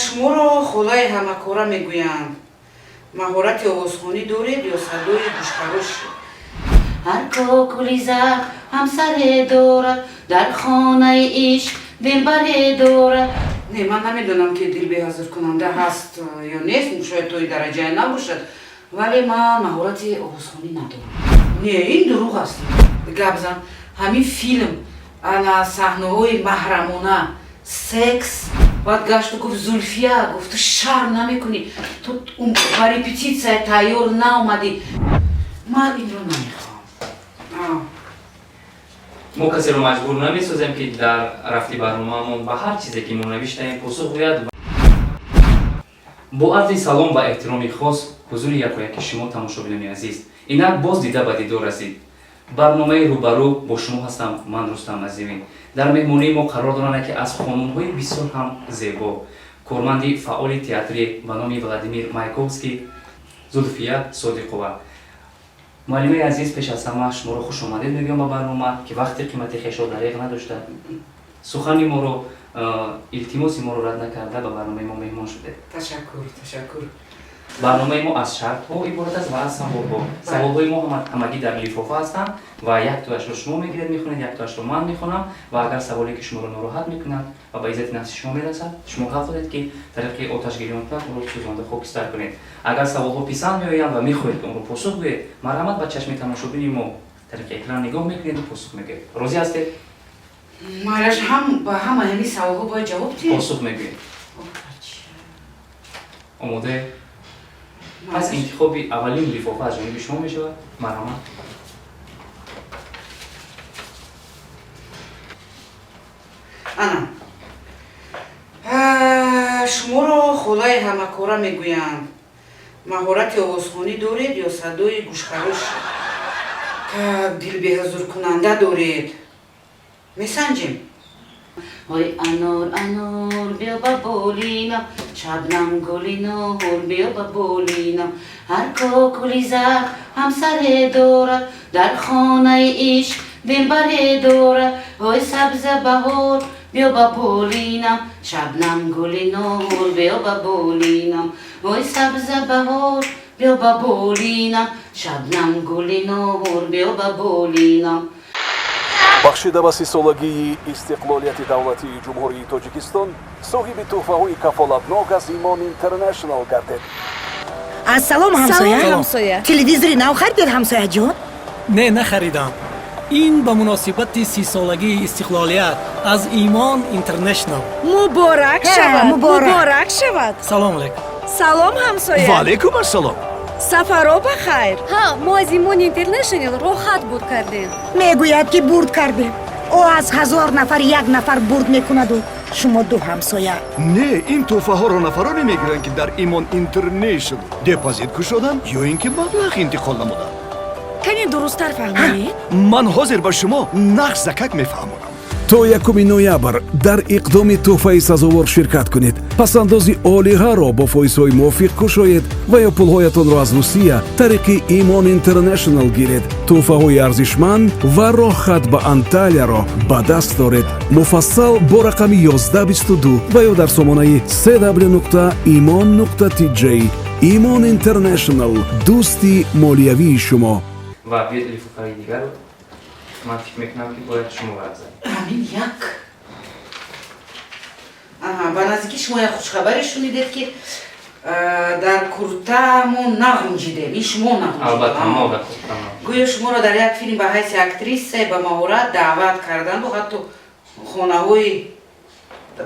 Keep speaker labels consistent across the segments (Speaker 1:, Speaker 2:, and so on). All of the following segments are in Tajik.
Speaker 1: Шуморо холаи ҳамакора мегӯянд. Маҳорати овозхонӣ доред ё садои гӯшхарош? Ҳар кокули зард ҳамсаре дорад, дар хонаи ишқ дилбаре дорад. Не, ман намедонам, ки дилбеҳазуркунанда ҳаст ё нест, шояд тои дараҷае набошад, вале ман маҳорати овозхонӣ надорам. Не, ин дурӯғ аст. Гап зан. Ҳамин филм, ана саҳнаҳои маҳрамона, секс. Баъд гашту гуфт: «Зульфия, — гуфт, — ту шарм намекунӣ? Ту ба репетитсия тайёр наомадӣ». Ман инро намехоҳам.
Speaker 2: Мо касеро маҷбур намесозем, ки дар рафти барномаамон ба ҳар чизе, ки мо навиштаем, посух гӯяд. Бо арзи салом ва эҳтироми хос ҳузури якояки шумо, тамошобинони азиз, инак боз дида ба дидор расид барномаи «Рӯбарӯ». Бо шумо ҳастам ман, Рустам Азимӣ. Дар меҳмонии мо қарор доранд яке аз хонумҳои бисёр ҳам зебо, корманди фаъоли театрӣ ба номи Владимир Маяковский, Зулфия Содиқова. Муаллимаи азиз, пеш аз ҳама шуморо хушомадед мегӯям ба барнома, ки вақти қимати хешро дареғ надошта, сухани моро, илтимоси моро рад накарда, ба барномаи мо меҳмон шудед.
Speaker 1: Ташаккур, ташаккур.
Speaker 2: Барномаи мо аз шартҳо иборат аст ва аз саволҳо. Саволҳои мо ҳамагӣ дар лифофа ҳастанд ва яктояшро шумо мегиред, мехонед, яктояшро ман мехонам. Ва агар саволе, ки шуморо нороҳат мекунад ва ба иззати нафси шумо мерасад, шумо ҳақ доред, ки тариқи оташгирёнкунак онро сӯзонда хокистар кунед. Агар саволҳо писанд меоянд ва мехоҳед, ки онро посух гӯед, марҳамат, ба чашми тамошобини мо тариқи экран нигоҳ мекунеду посух мегӯед. Розӣ ҳастед?
Speaker 1: Майлаш, ҳам ба ҳама ҳамин саволҳо бояд ҷавоб диҳем?
Speaker 2: Посух мегӯед. Омода? Пас интихоби аввалин лифофа аз ҷониби шумо мешавад. Марҳамат.
Speaker 1: Ана, шуморо холаи ҳамакора мегӯянд. Маҳорати овозхонӣ доред ё садои гӯшхарош дилбеҳузуркунанда доред? Месанҷем. Ой, анор, анор, биё ба болинам, шабнам гули нур, биё ба болинам. Ҳар кокули зард ҳамсаре дорад, дар хонаи ишқ дилбаре дорад. Ой, сабза баҳор, биё ба болинам, шабнам гули нур, биё ба болинам. Ой, сабза баҳор, биё ба болинам, шабнам гули нур, биё ба болинам.
Speaker 3: Бахшида ба 30-солагии истиқлолияти давлатии Ҷумҳурии Тоҷикистон, соҳиби тӯҳфаҳои кафолатнок аз «Имон Интернешнл» гардед.
Speaker 4: Ассалом, ҳамсоя.
Speaker 5: Ҳамсоя.
Speaker 4: Телевизори нав харидед, ҳамсояҷон?
Speaker 6: Не, нахаридам. Ин ба муносибати 30-солагии истиқлолият аз «Имон Интернешнл».
Speaker 5: Муборак шавад!
Speaker 4: Муборак.
Speaker 5: Муборак шавад!
Speaker 6: Салом алейкум.
Speaker 5: Салом, ҳамсоя.
Speaker 7: Ва алейкум ассалом.
Speaker 5: Сафаро ба хайр!
Speaker 8: Ҳа, мо аз «Имон Интернешнл» роҳат бурд кардем.
Speaker 4: Мегӯяд, ки бурд кардем. О, аз 1000 нафар як нафар бурд мекунаду шумо ду ҳамсоя.
Speaker 7: Не, ин тӯҳфаҳоро нафароне мегиранд, ки дар «Имон Интернешнл» депозит кушоданд ё ин ки маблағ интиқол намуданд.
Speaker 5: Кане дурусттар фаҳмонед.
Speaker 7: Ман ҳозир ба шумо нағз закак мефаҳмонам.
Speaker 3: То 1 ноябр дар иқдоми тӯҳфаи сазовор ширкат кунед, пасандози олиғаро бо фоизҳои мувофиқ кушоед ва ё пулҳоятонро аз Русия тариқи «Имон Интернешнл» гиред, тӯҳфаҳои арзишманд ва роҳхат ба Анталияро ба даст доред. Муфассал бо рақами 1122 ва ё дар сомонаи cw imon tj. «Имон Интернешнл» — дӯсти молиявии шумо.
Speaker 2: Ва биёед, лифофаи дигарро ман фикр мекунам, ки бояд шумо варақ занед.
Speaker 1: Ҳамин як. Аҳа, ба наздикӣ шумо як хушхабаре шунидед, ки дар курта мо нағунҷидем. Ин шумо нағунҷидем.
Speaker 2: Албатта, мо дар курта.
Speaker 1: Гӯё шуморо дар як филм ба ҳайси актриса ба маҳорат даъват карданду ҳатто хонаҳои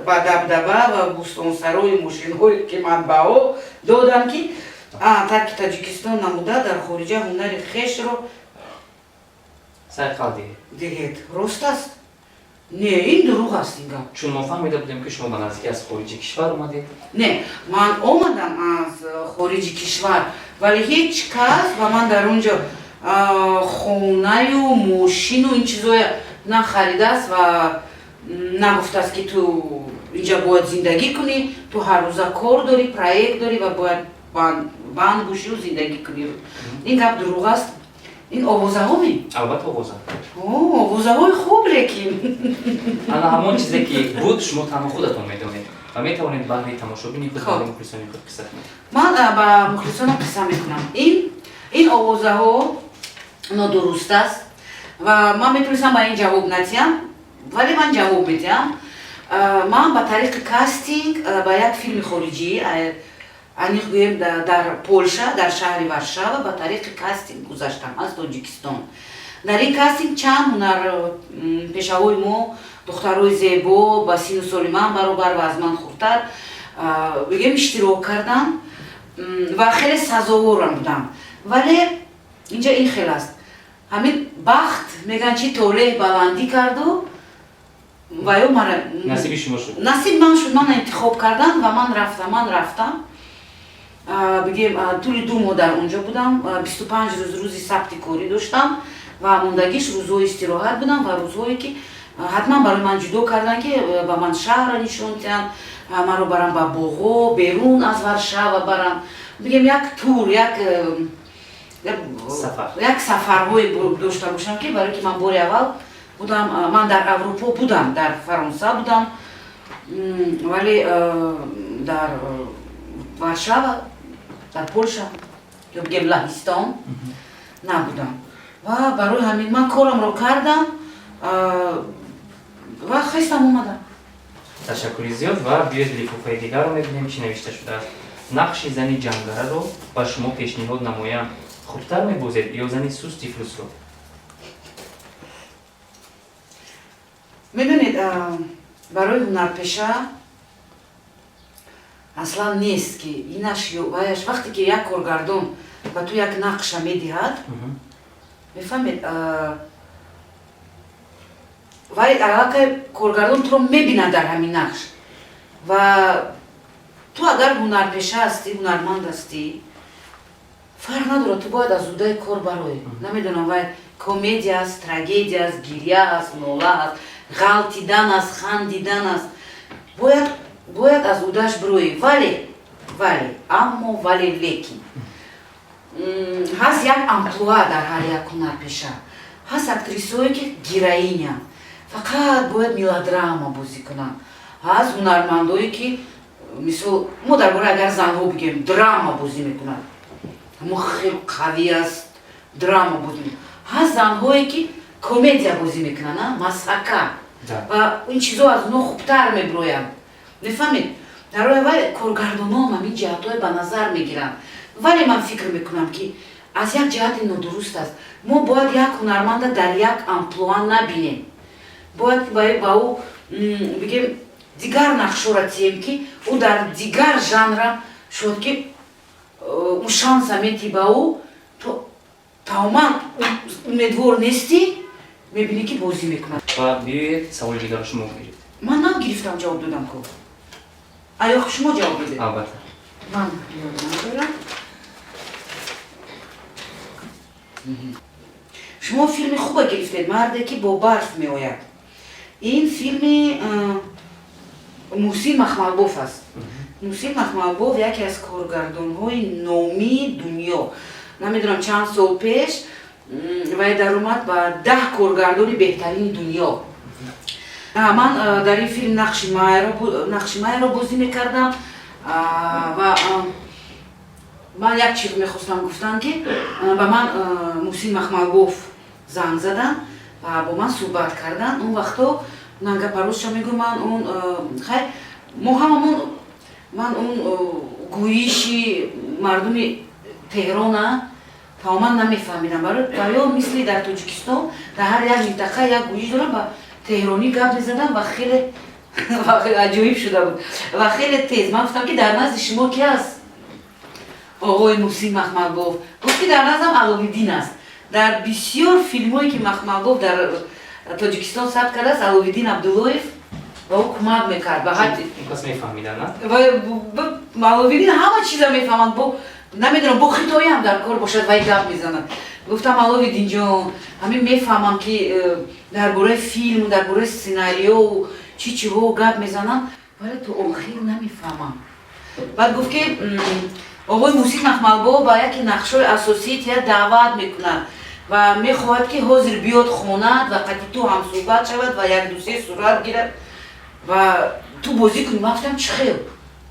Speaker 1: ба дабдаба ва бӯстонсарои мошинҳои қиматбаҳо доданд, ки тарки Тоҷикистон намуда, дар хориҷа ҳунари хешро
Speaker 2: сайқал диҳед.
Speaker 1: Диҳед. Рост аст? Не, ин дурӯғ аст ин гап.
Speaker 2: Чун мо фаҳмида будем, ки шумо ба наздикӣ аз хориҷи кишвар омадед.
Speaker 1: Не, ман омадам аз хориҷи кишвар, вале ҳеҷ кас ба ман дар он ҷо хонаю мошину ин чизоя нахаридааст ва нагуфтааст, ки ту инҷа бояд зиндагӣ кунӣ, ту ҳаррӯза кор дорӣ, проект дорӣ ва бояд банд бошию зиндагӣ кунӣ. Ин гап дурӯғ аст. Ин овозаҳо ме?
Speaker 2: Албатта, овоза.
Speaker 1: Овозаҳои хуб, лекин.
Speaker 2: Ана ҳамон чизе, ки буд, шумо танҳо худатон медонед. Ва метавонед баҳри тамошобини худ, баҳри мухлисони худ қисса кунед.
Speaker 1: Ман ба мухлисонам қисса мекунам. Ин овозаҳо нодуруст аст ва ман метавонистам ба ин ҷавоб надиҳам, вале ман ҷавоб медиҳам. Ман ба тариқи кастинг ба як филми хориҷӣ, аниқ гӯем, дар Полша, дар шаҳри Варшава, ба тариқи кастинг гузаштам аз Тоҷикистон. Дар ин кастинг чанд ҳунар пешаҳои мо, духтарои зебо, ба сину соли ман баробар ва аз ман хурдтар, бигем, иштирок кардам ва хеле сазоворам будам. Вале инҷа ин хел аст: ҳамин бахт мегӯянд, чи толеҳ баландӣ карду ва ё мара
Speaker 2: Насиби шумо шуд.
Speaker 1: Насиб ман шуд, ман интихоб кардам ва ман рафтам. Ман рафтам, бигем, тӯли 2 моҳ дар онҷо будам. 25 рӯз рӯзи сабти корӣ доштам ва мондагиш рӯзҳои истироҳат будам ва рӯзҳое ки ҳатман барои ман ҷудо карданд, ки ба ман шаҳрро нишон диҳанд, маро барам ба боғҳо, берун аз Варшава барам, бигем, як тур, як як сафарҳое дошта бошам, ки барои ки ман бори аввал будам, ман дар Аврупо будам, дар Фаронса будам, вале дар Варшава, дар Полша ё бигем Лаҳистон набудам. Ва барои ҳамин ман корамро кардам ва хестам, омадам.
Speaker 2: Ташаккури зиёд. Ва биёед, лифофаи дигарро мебинем, чӣ навишта шудааст. Нақши зани ҷангараро ба шумо пешниҳод намоям, хубтар мебозед ё зани сусти флусро?
Speaker 1: Медонед, барои ҳунарпеша аслан нест, ки инаш ё ваяш. Вақте ки як коргардон ба ту як нақша медиҳад, мефаҳмед, вай аллакай коргардон туро мебинад дар ҳамин нақш. Ва ту агар ҳунарпеша ҳастӣ, ҳунарманд ҳастӣ, фарқ надорад, ту бояд аз уҳдаи кор бароӣ. Намедонам, вай комедия аст, трагедия аст, гиря аст, нола аст, ғалтидан аст, хандидан аст, бояд аз уҳдааш бироӣ. Вале аммо, вале лекин ҳаст як амплуа дар ҳар як ҳунарпеша. Ҳаст актрисое, ки героиня, фақат бояд мелодрама бозӣ кунанд. Ҳаст ҳунармандое, ки, мисол, мо дар бораи агар занҳо бигӯем, драма бозӣ мекунанд, ҳамо хеле қавӣ аст, драма бозӣ. Ҳаст занҳое, ки комедия бозӣ мекунанд, масхака, ва ин чизо аз онҳо хубтар мебироянд, мефаҳмед. Дар роҳи вай коргардонон ҳамин ҷиҳатҳое ба назар мегиранд. Вале ман фикр мекунам, ки аз як ҷиҳати нодуруст аст. Мо бояд як ҳунарманда дар як амплуа набинем, бояд ба ӯ, бигем, дигар нақшҳоро тием, ки ӯ дар дигар жанра шуд, ки ӯ шанса метӣ ба ӯ, то тамоман умедвор нестӣ, мебинӣ, ки бозӣ мекунад.
Speaker 2: Ва биёед, саволи дигарро шумо гиред.
Speaker 1: Ман нав гирифтам, ҷавоб додам ку. Аё шумо ҷавоб додед?
Speaker 2: Албатта.
Speaker 1: Ман ёд надорам. Шумо филми хуба гирифтед, «Марде, ки бо барф меояд». Ин филми Муҳсин Махмалбоф аст. Муҳсин Махмалбоф яке аз коргардонҳои номии дунё. Намедонам, чанд сол пеш вай даромад ба 10 коргардони беҳтарини дунё. Ман дар ин филм нақши Майяро бозӣ мекардам. Ва ман як чиз мехостам гуфтан, ки ба ман Муҳсин Махмалбоф занг заданд ва бо ман суҳбат карданд. Он вақто ман гапа ростша мегӯям, ман он, хай, мо ҳамамон, ман он гӯиши мардуми Теҳрона тамоман намефаҳмидам. Барои мисли дар Тоҷикистон дар ҳар як минтақа як гӯиш дорам, ба теҳронӣ гап мезадам ва хеле аҷоиб шуда буд ва хеле тез. Ман гуфтам, ки дар назди шумо ки аст, оғои Муҳсин Махмалбоф? Гуфт, ки дар наздам Аловиддин аст. Дар бисёр филмҳое, ки Махмалбоф дар Тоҷикистон сабт кардааст, Аловиддин Абдуллоев ба ӯ кӯмак мекард. Ба ҳадди
Speaker 2: Кас мефаҳмида, на?
Speaker 1: Аловиддин ҳама чиза мефаҳманд. Бо намедонам, бо хитоиам дар кор бошад, вай гап мезанад. Гуфтам: «Аловиддинҷон, ҳамин мефаҳмам, ки дар бораи филму дар бораи сценариёу чӣ чиҳо гап мезананд, вале то охир намефаҳмам». Баъд гуфт, ки оғои Муҳсин Махмалбоф ба яке нақшҳои асосии тия даъват мекунад ва мехоҳад, ки ҳозир биёд хонад ва қати ту ҳамсӯҳбат шавад ва як дусе сурат гирад. Ва Ту бозӣ кунӣ. Ман гуфтам, чӣ хел,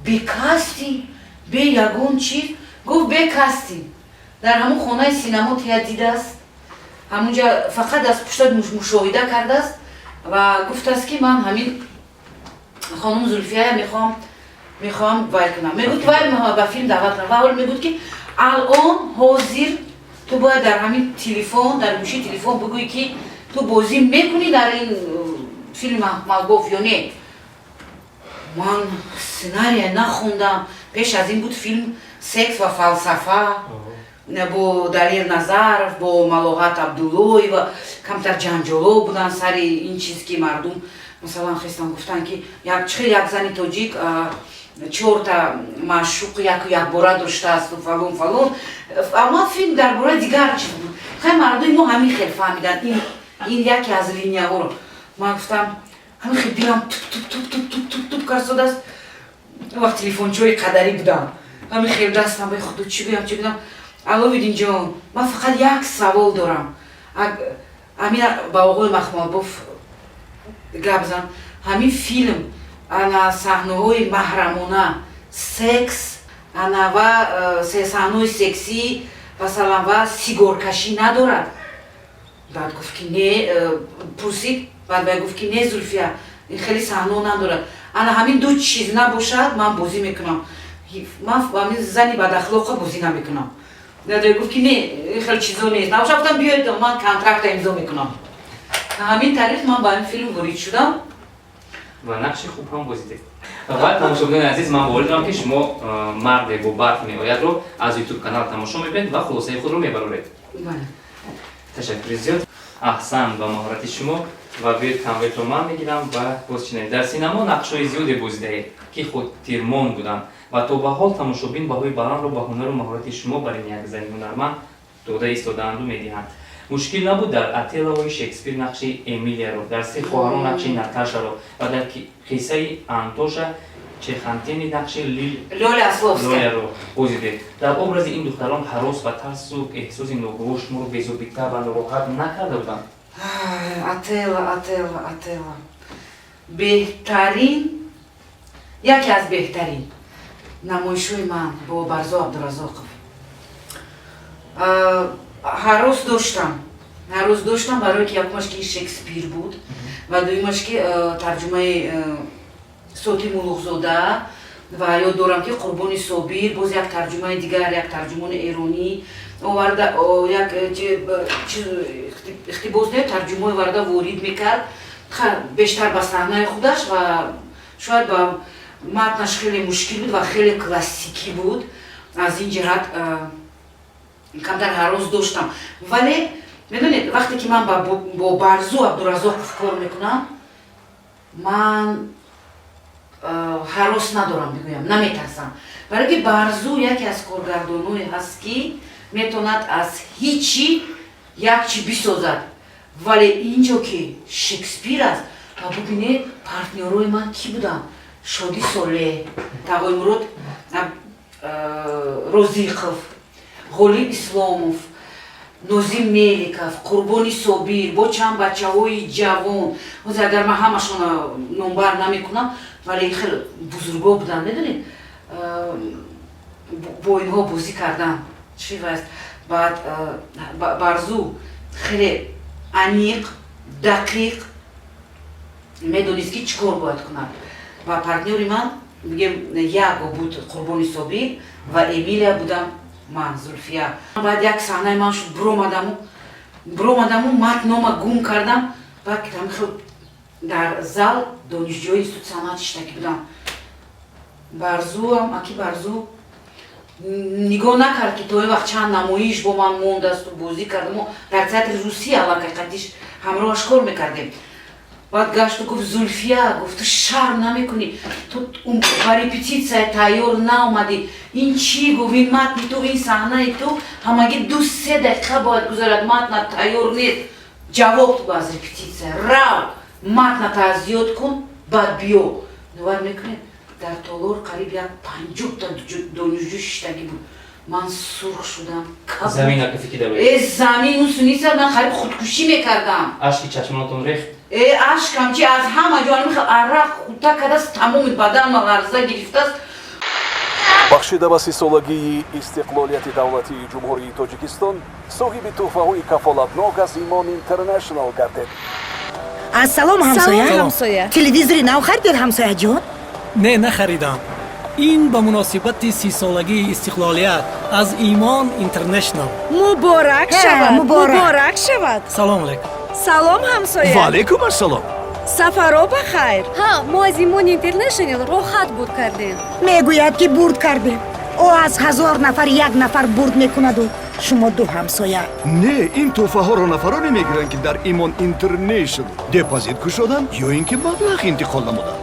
Speaker 1: бе кастинг, бе ягон чиз? Гуфт, бе кастинг. Дар ҳамун хонаи синамо тия дидааст, ҳамунҷа фақат аз пуштат мушоҳида кардааст ва гуфтааст, ки ман ҳамин хонум Зулфияя мехоҳам вай кунам. Мегӯд, вай ба филм даъват кунам. Ва ҳол мегӯд, ки алон ҳозир ту бояд дар ҳамин телефон, дар гӯши телефон бигӯӣ, ки ту бозӣ мекунӣ дар ин филми Махмалбоф ё не. Ман сценария нахондам. Пеш аз ин буд филм «Секс ва фалсафа» бо Далер Назаров, бо Малоҳат Абдуллоева. Камтар ҷанҷоло буданд сари ин чиз, ки мардум, масалан, хестан гуфтанд, ки чӣ хел як зани тоҷик чорта маъшуқ яку якбора доштаасту фалон, фалон. Аммо филм дар бораи дигар чиз буд. Хай, мардуми мо ҳамин хел фаҳмиданд ин яке аз линияҳоро. Ман гуфтам, ҳамин хел дилам туп туп туп туп туп туп туп карсодааст. Вақт телефончиҳои қадарӣ будам. Ҳамин хел дастам, баи худо, чӣ гӯям, чӣ гӯям? Аловиддинҷон, ман фақат як савол дорам. Ҳамин ба оғои Махмалбоф гап зан. Ҳамин филм ана саҳнаҳои маҳрамона, секс ана ва саҳнаҳои сексӣ, масалан, ва сигоркашӣ надорад? Баъд гуфт, ки не. Пурсид, баъд вай гуфт, ки не, Зулфия, ин хеле саҳнаҳо надорад. Ана ҳамин ду чиз набошад, ман бозӣ мекунам. Ман ҳамин зани бадахлоқа бозӣ намекунам. Гуфт, ки не, ин хеле чизо нест, набошад. Гуфтам, биёед, ман контракта имзо мекунам. Ҳамин тариқ ман ба ин филм ворид шудам.
Speaker 2: Ва нақши хуб ҳам бозидед. Ва тамошобинони азиз, ман боварӣ дорам, ки шумо «Марде бо барф меоядро» аз Ютуб канал тамошо мекунед ва хулосаи худро мебароред. Ташаккури зиёд, аҳсан ба маҳорати шумо. Ва биёед, конвертро ман мегирам ва боз чинем. Дар синамо нақшҳои зиёде бозидаед, ки хотирмон буданд ва то ба ҳол тамошобин баҳои баландро ба ҳунару маҳорати шумо бар ин як зани ҳунарманд дода истодаанду медиҳанд. Мушкил набуд дар «Отеллои» Шекспир нақши Эмилияро, дар «Се хоҳарон» нақши Наташаро ва дар «Қиссаи Антоша Чехантини» нақши Лоляро бозидед? Дар образи ин духтарон ҳарос ва тарсу эҳсоси ногувор шуморо безобита ва нороҳат накарда буданд?
Speaker 1: «Отелло», «Отелло», «Отелло» беҳтарин, яке аз беҳтарин намоишҳои ман бо Барзо Абдуразоқов. Ҳарос доштам, ҳарос доштам, барое ки якумаш ки Шекспир буд ва дуюмаш ки тарҷумаи Соти Мулуқзода. Ва ёд дорам, ки Қурбони Собир боз як тарҷумаи дигар, як тарҷумони эронӣ оварда, як иқтибос не, тарҷумаи оварда ворид мекард, бештар ба саҳнаи худаш ва шояд ба матнаш хеле мушкил буд ва хеле классикӣ буд. Аз ин ҷиҳат камтар ҳарос доштам. Вале медонед, вақте ки ман бо Барзу Абдуразоқов кор мекунам, ман ҳарос надорам, бигӯям, наметарсам, барое ки Барзу яке аз коргардоное ҳаст, ки метавонад аз ҳичи як чи бисозад. Вале инҷо ки Шекспир аст ва бубинед, партнёрои ман кӣ буданд: Шоди Солеҳ, Тағоймурод Розиқов, Ғолиб Исломов, Нозим Меликов, Қурбони Собир, бо чанд бачаҳои ҷавон. Ҳозир агар ман ҳамашона номбар намекунам, вале хеле бузурго буданд, медонед, бо инҳо бозӣ кардан чӣ аст. Баъд Барзу хеле аниқ, дақиқ медонист, ки чӣ кор бояд кунад. Ва партнёри ман, бигем, Яго буд Қурбони Собир ва Эмилия будам ман, Зулфия. Баъд як саҳнаи ман шуд, буромадаму матнома гум кардам. Баъд хел дар зал донишҷӯи институти санъат иштаки будам. Барзуам, аки Барзу нигоҳ накард, ки то ин вақт чанд намоиш бо ман мондасту бозӣ кардаму дар театри Русия аллакай қатиш ҳамроҳаш кор мекардем. Баъд гашту гуфт: «Зулфия, — гуфт, — ту шарм намекунӣ? Ту ба репетитсия тайёр наомадӣ. Ин чӣ, — гуфт, — ин матни ту, ин саҳнаи ту ҳамагӣ 2-3 дақиқа бояд гузарад, матнат тайёр нест. Ҷавоб ту аз репетитсия, рав, матната аз ёд кун, баъд биё». Бовар мекунед, дар толор қариб як 50-та донишҷӯ шиштагӣ буд. Ман сурх шудам.
Speaker 2: Замин акафи ки
Speaker 1: Э, замин усуниса, ман қариб худкушӣ мекардам.
Speaker 2: Ашки чашмонатон рехт?
Speaker 1: Э, ашкам чи, аз ҳама ҷо михел арақ хута кардааст, тамоми баданма ларза гирифтааст.
Speaker 3: Бахшида ба 30-солагии истиқлолияти давлатии Ҷумҳурии Тоҷикистон, соҳиби тӯҳфаҳои кафолатнок аз Имон Интернешнл гардед.
Speaker 4: Ассалом, ҳамсоя.
Speaker 5: Салом, ҳамсоя.
Speaker 4: Телевизори нав харидед, ҳамсояҷон?
Speaker 6: Не, нахаридам. Ин ба муносибати 30-солагии истиқлолият аз Имон Интернешнл.
Speaker 5: Муборак
Speaker 4: Ҳа,
Speaker 5: шавад.
Speaker 4: Муборак.
Speaker 5: Муборак шавад.
Speaker 6: Салом алейкум.
Speaker 5: Салом, ҳамсоя.
Speaker 7: Ва алейкум ассалом.
Speaker 5: Сафаро ба хайр.
Speaker 8: Ҳа, мо аз Имон Интернешнл роҳат бурд кардем.
Speaker 4: Мегӯяд, ки бурд кардем. О, аз 1000 нафар як нафар бурд мекунаду шумо ду ҳамсоя.
Speaker 7: Не, ин тӯҳфаҳоро нафароне мегиранд, ки дар Имон Интернешнл депозит кушоданд ё ин ки маблағ интиқол намуданд.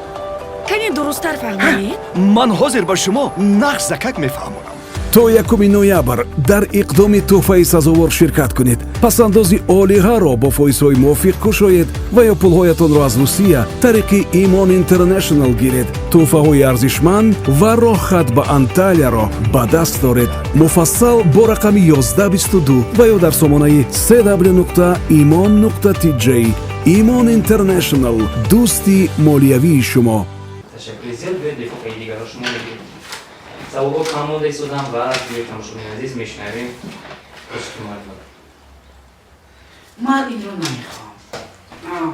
Speaker 5: Кани дурусттар фаҳмонед.
Speaker 7: Ман ҳозир ба шумо нағз закак мефаҳмонам.
Speaker 3: То 1 ноябр дар иқдоми тӯҳфаи сазовор ширкат кунед. Пасандози олиҳаро бо фоизҳои мувофиқ кушоед ва ё пулҳоятонро аз Русия тариқи Имон Интернешнл гиред. Тӯҳфаҳои арзишманд ва роҳхат ба Анталияро ба даст доред. Муфассал бо рақами 1122 ва ё дар сомонаи cw.imon.tj. Имон Интернешнл, дӯсти молиявии шумо.
Speaker 2: Ташаккури зиёд. Биёед, лифофаи дигарро шумо мегиред. Саволҳо кам монда истодам ва биёед, тамошобини азиз, мешунавем посухи муаллима.
Speaker 1: Ман инро намехоҳам.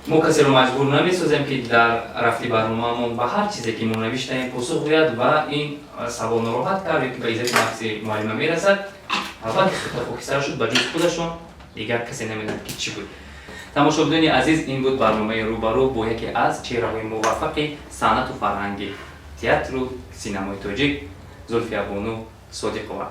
Speaker 2: Мо касеро маҷбур намесозем, ки дар рафти барномаамон ба ҳар чизе, ки мо навиштаем, посух гӯяд ва ин савол нороҳат кард ё ки ба иззати нафси муаллима мерасад. Албатта, хокистар шуд, ба ҷуз худашон дигар касе намедонад, ки чӣ буд. Тамошобинони азиз, ин буд барномаи «Рӯбарӯ» бо яке аз чеҳраҳои муваффақи санъату фарҳанги, театру синамои тоҷик, Зулфиябону Содиқова.